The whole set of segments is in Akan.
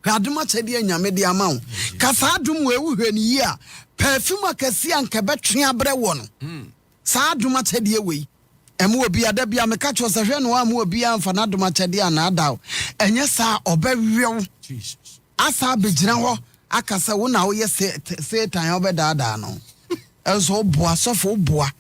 Hwɛ adom akyɛdeɛ a Nyame de ama wo. Ka saa adom wei wo hwɛ no yie a, perfume akɛseɛ a nka ɛbɛtwe abrɛ wɔ no. Saa adom akyɛdeɛ wei, ɛma obiara, da biara meka kyerɛ wo sɛ hwɛ na wamma obiara amfa n'adom akyɛdeɛ annaadaa wo. Ɛnyɛ saa a, ɔbɛwe wo asa abɛgyina hɔ aka sɛ wo na woyɛ Satan a wobɛdaadaa no. Nso woboa, sɔfo woboa.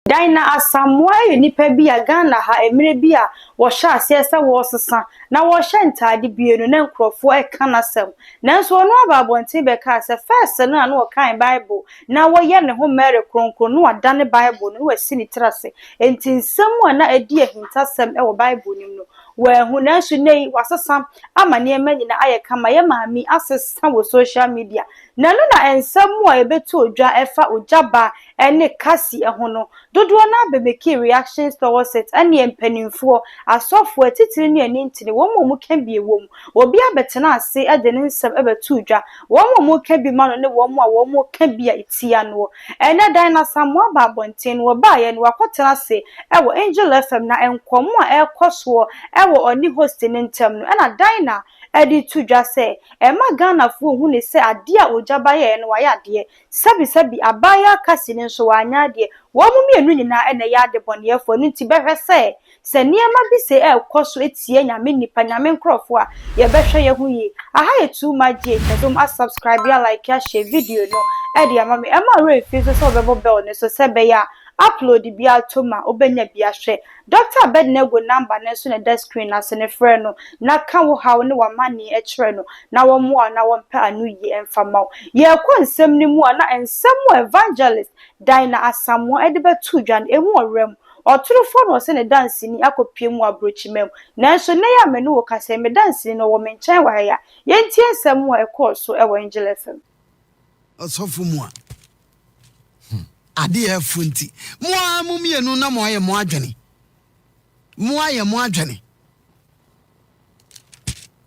Dinah Asamoah yɛ nipa bi a Ghana ha mmerɛ bi a wɔhyɛ aseɛ sɛ wɔresesa na wɔrehyɛ ntaade bie no na nkurɔfoɔ reka n'asɛm. Nanso ɔno aba abɔnten bɛkaa sɛ first no a na ɔkan Bible na wɔyɛ ne ho Mary kronkron na wadane Bible no na wasi ne tiri ase. Enti nsɛm a na ɛdi ahintasɛm wɔ Bible no mu no wanhu. Nanso nnɛ yi wasesa ama nneɛma nyinaa ayɛ kama. Yɛ maame yi asesa wɔ social media Na ɛno na nsɛm a ɛbɛtoo dwa ɛfa ogya ba ne Kasi ho no, dodoɔ no ara bɛmekii reactions towards it, ɛneɛ mpaninfoɔ, asɔfoɔ, atitire ne anintini, wɔn a wɔka bi wɔ mu, obi abɛtena ase de ne nsɛm bɛtoo dwa, wɔn a wɔka bi ma no ne wɔn a wɔka bi a ɛtia noɔ. Ɛnnɛ Dinah Asamoah aba abɔnten no, ɔbaeɛ no wakɔtena ase wɔ Angel FM na nkɔmmɔ a ɛrekɔ soɔ wɔ ɔne host no ntam no, ɛna Dinah de reto dwa sɛ ɛma Ghanafoɔ hu no sɛ adeɛ a Ogyaba yɛeɛ no wayɛ adeɛ. Sɛbisɛbi abaayewa Cassie no nso wanyɛ adeɛ. Wɔn mmienu nyinaa na ɛyɛ adebɔneyɛfoɔ ɛno nti bɛhwɛ sɛ sɛ nneɛma bi sei ɛrekɔ so tia Nyame nnipa, Nyame nkorɔfoɔ a, yɛbɛhwɛ yɛho yie. Aha yɛ Too Much GH, ɛdom a subscribe, a like, a share video no de ama me. Ɛmma wo werɛ mfiri nso sɛ wobɛbɔ bell no so sɛ ɛbɛyɛ a upload biara tɔ mu a wobɛnya bi ahwɛ. Dɔkta Abednego number no nso na ɛda screen no ase no, frɛ no na ka wo haw ne w'amanneɛ kyerɛ no na wɔmmoa wo na wɔmpɛ anoyie mfa mma wo. Yɛrekɔ nsɛm no mu a, na nsɛm a Evangelist Dinah Asamoah de bɛtoo dwa no, ɛmu ɔwerɛ mu. Ɔtorofoɔ na ɔsɛ ne danseni akɔpue mu wɔ aburokyiman mu. Nanso nnɛ yi a me ne wo kasa yi, me danseni no, ɔwɔ me nkyɛn wɔ ha yi a. Yɛntie nsɛm a ɛkɔɔ so wɔ Angel FM. Ɔsɔfo mua. Hmm. Ade a afu nti. Mo ara mo mmienu na mo ayɛ mo adwene. Mo ayɛ mo adwene.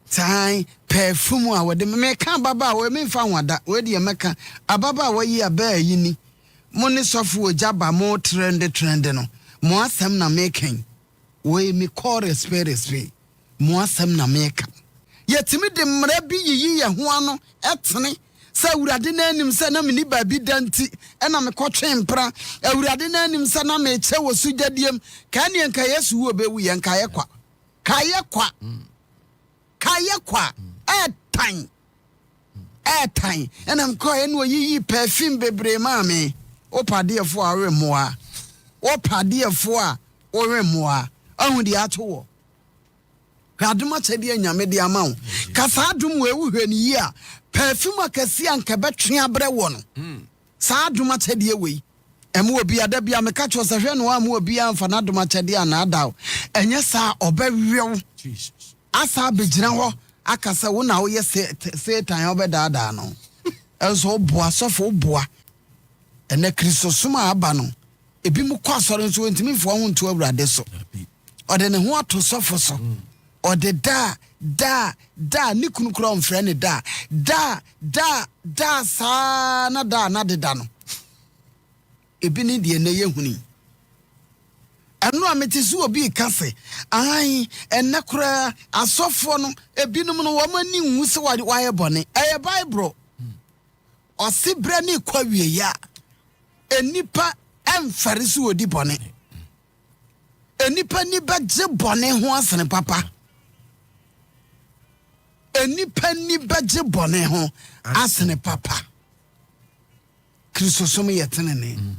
Saa perfume a wɔde meka ababaawa memfa ho ada wei deɛ mɛka ababaawa yi a bɛɛ yi ni mo ne sɔfo ogya ba mo trende trende no mo asɛm na meka yi wei me kɔ respe respe Mo asɛm na meka. Yɛtumi de mmara bi yiyi yɛn ho ano tene sɛ Awurade no anim sɛ na menni baabi da nti na mekɔtwee mpena. Awurade no anim sɛ na mekyɛ wɔ sugyadiem. Ka ɛneɛ nka Yesu wu ɔbɛwu yɛ nka yɛ kwa. Ka yɛ kwa. Ka yɛ kwa. Ɛɛtan. Ɛɛtan. Ɛna mekɔɛ na ɔyiyi perfume bebree maa me. Wopɛ adeɛfoɔ a wowe mmoa. Wopɛ adeɛfoɔ a wowe mmoa. Ahu deɛ ato wɔ. Hwɛ adom akyɛdeɛ a Nyame de ama wo. Ka saa adom wei wo hwɛ no yie a, perfume akɛseɛ a nka ɛbɛtwe abrɛ wɔ no. Saa adom akyɛdeɛ wei, ɛma obiara, da biara meka kyerɛ wo sɛ hwɛ na wamma obiara amfa n'adom akyɛdeɛ annaadaa wo. Ɛnyɛ saa a, ɔbɛwe wo asa abɛgyina hɔ aka sɛ wo na woyɛ Satan a wobɛdaadaa no. Nso woboa, sɔfo woboa. Ɛnnɛ Kristosom a aba no, ebinom kɔ asɔre nso wɔntumi mfa wɔn ho nto Awurade so. Ɔde ne ho ato sɔfo so. Ɔde daa, daa, daa, ne kunu koraa ɔmfrɛ ne daa, daa, daa, daa saa na daa na deda no. Ebi ne deɛ nnɛ yɛhunu yi. Ɛno a mete so obi reka sɛ, ae, ɛnnɛ koraa asɔfoɔ no ebinom no wɔn ani nwu sɛ wɔayɛ bɔne. Ɛyɛ Bible. Ɔse berɛ no rekɔ awieɛ a, nnipa mfɛre sɛ wɔdi bɔne. Nnipa ani bɛgye bɔne ho asene papa. Nnipa ani bɛgye bɔne ho asene papa. Kristosom yɛ tenene.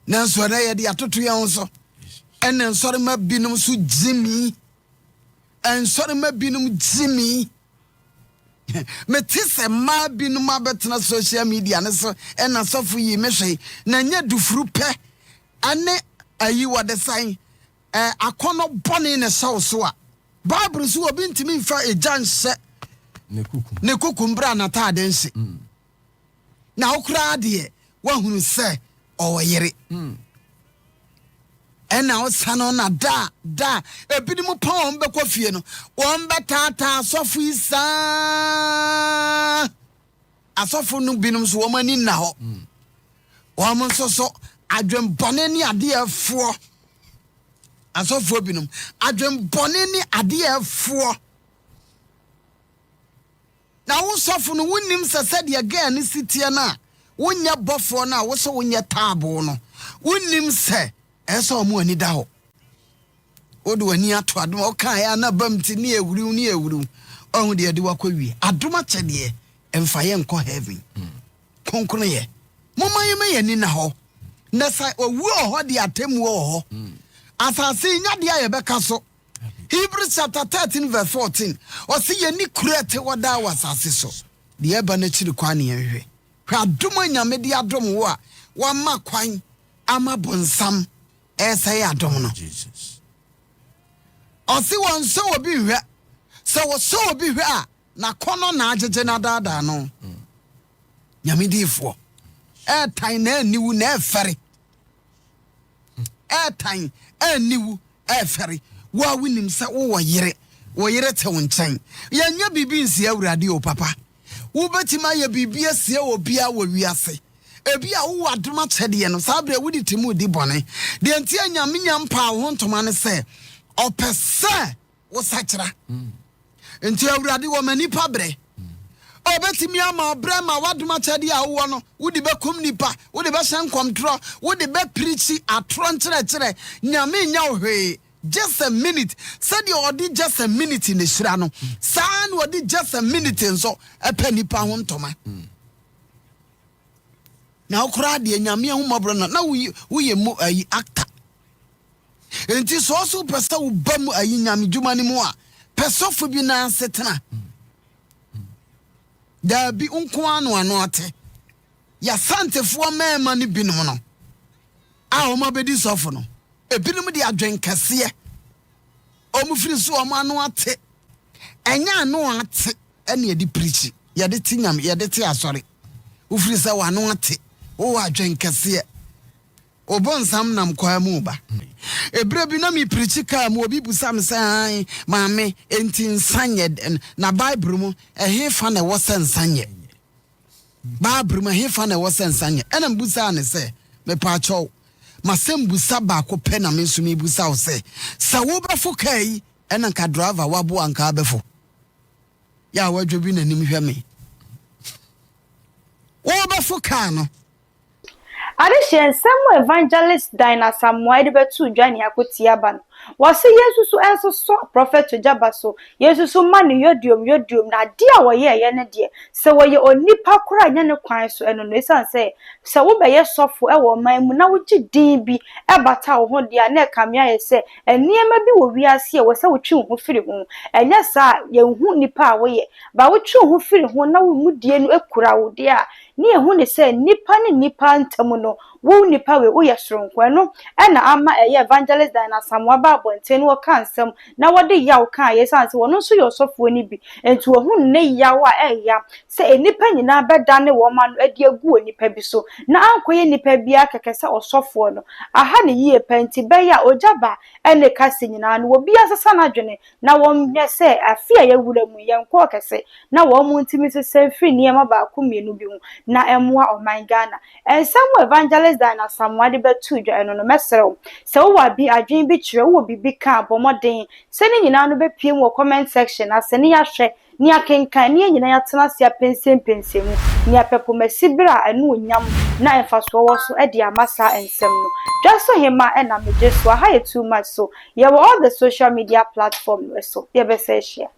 Nanso ɛnɛ yɛde atoto yɛn ho so. Ɛna nsɔrema binom so gyimi. Nsɔrema binom gyimi. Mete sɛ mmaa binom abɛtena social media no so ɛna sɔfo yi me hwee na nyɛ dufuru pɛ ɛne ayi wɔde san ɛ akɔnɔ bɔne na ɛhyɛ wo so a Bible so obi ntumi mfa egya nhyɛ ne kuku mbra n'ataade nhye. Mm. Na wo koraa deɛ woahunu sɛ ɔwɔ yere. Ɛna wosa no na da da ebinom pa wɔn bɛkɔ fie no wɔn bɛtaataa asɔfo yi saa. Asɔfo no binom nso wɔn ani nna hɔ. Wɔn nso so adwembɔne ne adeɛfoɔ. Asɔfoɔ binom, adwenbɔne ne adeɛ ɛfoɔ. Na wo sɔfo no wonnim sɛ sɛdeɛ girl no si teɛ no a wonyɛ bɔfoɔ no a wose wonyɛ taaboo no wonnim sɛ ɛyɛ sɛ ɔmo ani da hɔ. Wode w'ani ato adom a wokaeɛ a na bam ti ne ɛwuriw ne ɛwuriw ɔho deɛ ɛde wakɔ wie. Adom akyɛdeɛ ɛmfa yɛ nkɔ heaven. Kronkron yɛ. Momma yɛma yɛn ani na hɔ. Na sɛ owuo wɔ hɔ deɛ atemmuo wɔ hɔ. Asase yi nya deɛ a yɛbɛka so. Hebrews chapter 13 verse 14. Ɔse yɛni kuro ɛte hɔ daa wɔ asase so. Deɛ ɛba n'akyiri kwan ne yɛnhwɛ. Hwɛ adom a Nyame de adom wo a wama kwan ama bonsam ɛsɛe adom no. Ɔse wɔnsɔ obi nhwɛ. Sɛ wɔsɔ obi hwɛ a n'akɔnnɔ na agyegye no adaadaa no. Nyame diifoɔ. Ɛɛtan na aniwu na ɛfɛre. Ɛɛtan aniwu ɛfɛre. Wo a wonim sɛ wowɔ yere, wo yere te wo nkyɛn. Yɛnyɛ biribi nsie Awurade o papa. Wobɛtumi ayɛ biribi asie obiara wɔ wiase. Ebi a wowɔ adom akyɛdeɛ no, saa berɛ wode te mu di bɔne. Deɛ nti a Nyame nya mpaa wo ho ntoma ne sɛ, ɔpɛ sɛ wo sakyera. Nti Awurade wɔma nipa berɛ. Ɔbɛtumi ama ɔbrɛ ma w'adom akyɛdeɛ a wowɔ no, wode bɛkum nipa, wode bɛhyɛ nkɔmtorɔ, wode bɛpirikyi atorɔ nkyerɛkyerɛ. Nyame nya wo hwee. Just a minute. Sɛdeɛ ɔde just a minute ne hyira no, saa na ɔde just a minute nso ɛpɛ nipa ho ntoma. Na wokora deɛ Nyame ahummɔborɔ no, na woyɛ mu ayi actor. Nti sɛ ɔso pɛ sɛ woba mu ayi Nyame dwuma no mu a, pɛ sɔfo bi na asetena. Daabi nko ano ano ate. Yɛasantefoɔ mmarima no binom no a wɔn abɛdi sɔfo no, ebinom de adwen kɛseɛ. Wɔn firi so wɔn ano ate. Ɛnyɛ ano ate ɛna yɛde pirikyi, yɛde te Nyame, yɛde te asɔre. Wofiri sɛ wɔn ano ate, wowɔ adwen kɛseɛ. Obonsam nam kwan mu ba. Ebere bi na mi pirikyi kaa mu obi busa me sɛ an maame enti nsa nyɛ na Bible mu ɛhe fa na ɛwɔ sɛ nsa nyɛ? Bible mu ɛhe fa na ɛwɔ sɛ nsa nyɛ? Ɛna mbusa ne sɛ mepaakyɛw masɛm busa baako pɛ na me nso mebusa wo sɛ sɛ wobɛfo kaa yi ɛna nka driver waboa nka abɛfo. Yɛ a wadwo bi n'anim hwɛ me. Wobɛfo kaa no. Adehyɛ nsɛm Evangelist Diana Asamoah de bɛto dwa ne akotia aba no, wɔse yɛnsusu nsosɔ Prophet Ogyaba so, yɛnsusu ma no yodiom yodiom na adeɛ a wɔyɛɛyɛ no deɛ, sɛ wɔyɛ onipa koraa nyɛ ne kwan so ɛno no, ɛsiane sɛ sɛ wobɛyɛ sɔfo ɛwɔ ɔman mu na wogye din bi ɛbata wo ho deɛ a na ɛkame ayɛ sɛ nneɛma bi wɔ wiase a ɛwɔ sɛ wotwe wo ho firi ho. Ɛnyɛ saa a yɛnhu nipa a woyɛ. Ba wotwe wo ho firi ho na wo mudie no ekura wo deɛ a, ne yɛhu ne sɛ nipa ne nipa ntam no, wo nipa wei woyɛ soronko. Ɛno ɛna ama ɛyɛ Evangelist Diana Asamoah ba abɔnten na wɔka nsɛm na wɔde yaw kaa yɛ ɛsiane sɛ wɔno nso yɛ ɔsɔfoɔ no bi. Nti wɔhu ne yaw a ɛyɛ sɛ nnipa nyinaa bɛdane wɔn ano de agu onipa bi so na ankɔyɛ nipa biara kɛkɛ sɛ ɔsɔfoɔ no. Aha ne yie pɛ nti bɛyɛ a Ogyaba ɛne kasa nyinaa no obi asesa n'adwene na wɔnhwɛ sɛ afe a yɛwura mu yɛnkɔɔ kɛse na wɔn ntumi sesa mfiri nneɛma baako mmienu bi ho na ɛmmoa ɔman Ghana. Nsɛm Evangelist Diana Asamoah de bɛto dwa ɛno no mɛsrɛ wo sɛ wowɔ abi adwene bi kyerɛ wowɔ biribi ka a bɔ mmɔden sɛ ne nyinaa no bɛpie mu wɔ comment section ase ne yɛahwɛ ne akenkan ne yɛn nyinaa yɛatena ase apɛnsɛmpɛnsɛm mu ne apɛpɔmasi berɛ a ɛno onyam na mfasoɔ wɔ so de ama saa nsɛm no. Dwa so hema ɛna megye so aha yɛ too much so yɛwɔ all the social media platform no so yɛbɛsɛ ahyia.